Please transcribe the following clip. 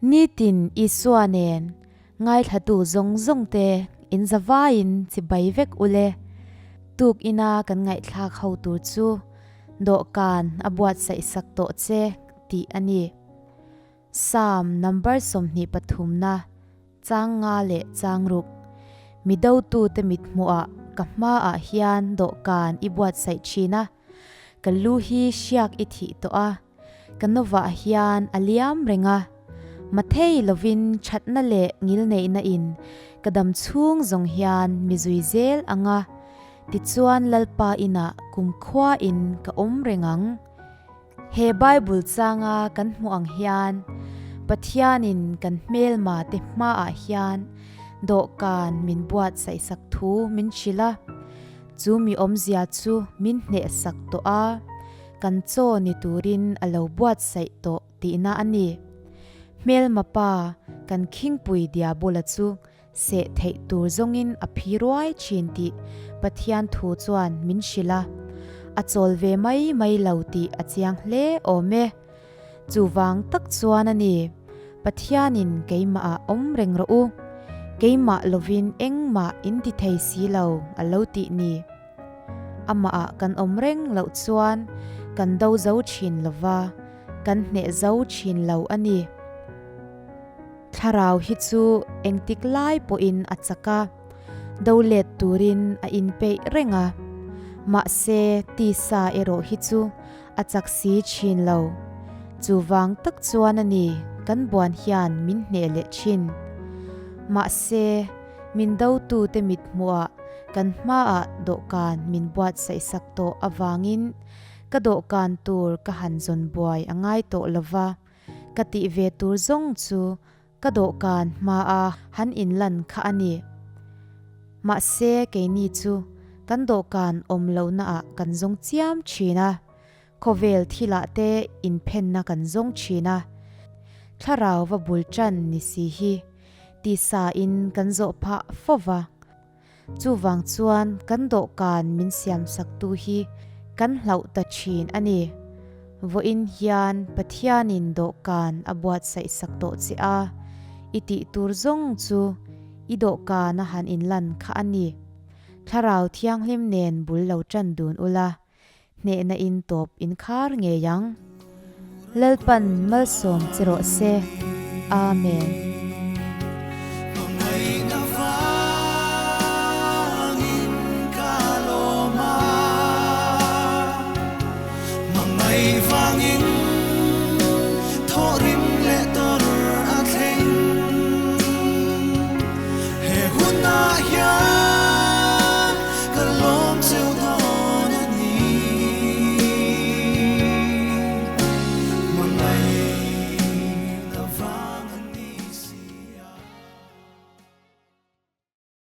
Nitin Isua nen ngaithlatu zawng zawng te in zavaiin chibai vek ule. Tuk ina kan ngaihthlak ho tur chu dawhkan a buatsaih sak tawh che tih a ni. Psalm number 23 na chang nga leh chang ruk. Mi dotute mithmuhah ka hmaah hian dawhkan i buatsaih thin a, ka lu hi hriak i thih tawh a, ka novah hian a liam reng a. Mathei lovin thatna leh ngilneihna in ka dam chhung zawng hian mi zui zel ang a, tichuan Lalpa inah kumkhua in ka awm reng ang. He Bible changa kan hmuh ang hian Pathianin kan hmelma te hmaah hian dawhkan min buatsaihsak thu min hrilh a, chu mi awmzia chu min hnehsak tawh a, kan chaw ni turin a lo buatsaih tawh tihna a ni. Hmelma pa kan khingpui Diabola chu seh theih tur zawngin a phi ruai thin tih Pathian thu chuan min hrilh a, a chawl ve mai mai lo tih a chiang hle awm e. Chuvang tak chuan a ni, Pathianin keimahah awm reng rawh u, keimah lovin engmah in ti thei si lo a lo tih ni. Amahah kan awm reng loh chuan kan do zo thin lova, kan hneh zo thin lo a ni. Thlarau hi chu engtik lai pawhin a chak a, do let turin a inpeih reng a, mahse tisa erawh hi chu a chak si thin lo. Chuvang tak chuan a ni kan buan hian min hneh leh thin. Mahse min dotute mithmuhah kan hmaah dawhkan min buatsaihsak tawh avangin ka dawhkan tur ka han zawn buai a ngai tawh lova, Ka tih ve tur zawng chu ka dawhkan hmaa han inlan kha a ni. Mahse keini chu kan dawhkan awm lohnaah kan zawng chiam thin a, khawvel thilah te inphenna kan zawng thin a. Thlarau va bul tan ni si hi tisa in kan zawh phah fo va. Chuvang chuan kan dawhkan min siamsaktu hi kan hlauh ta thin a ni. Vawiin hian Pathianin dawhkan a buatsaihsak tawh che a, i tih tur zawng chu i dawhkana han inlan kha a ni. Thlarau Thianghlim nen bul lo tan dun ula, hnehna in tawp in khar ngei ang. Lalpan malsawm che rawh se. Amen.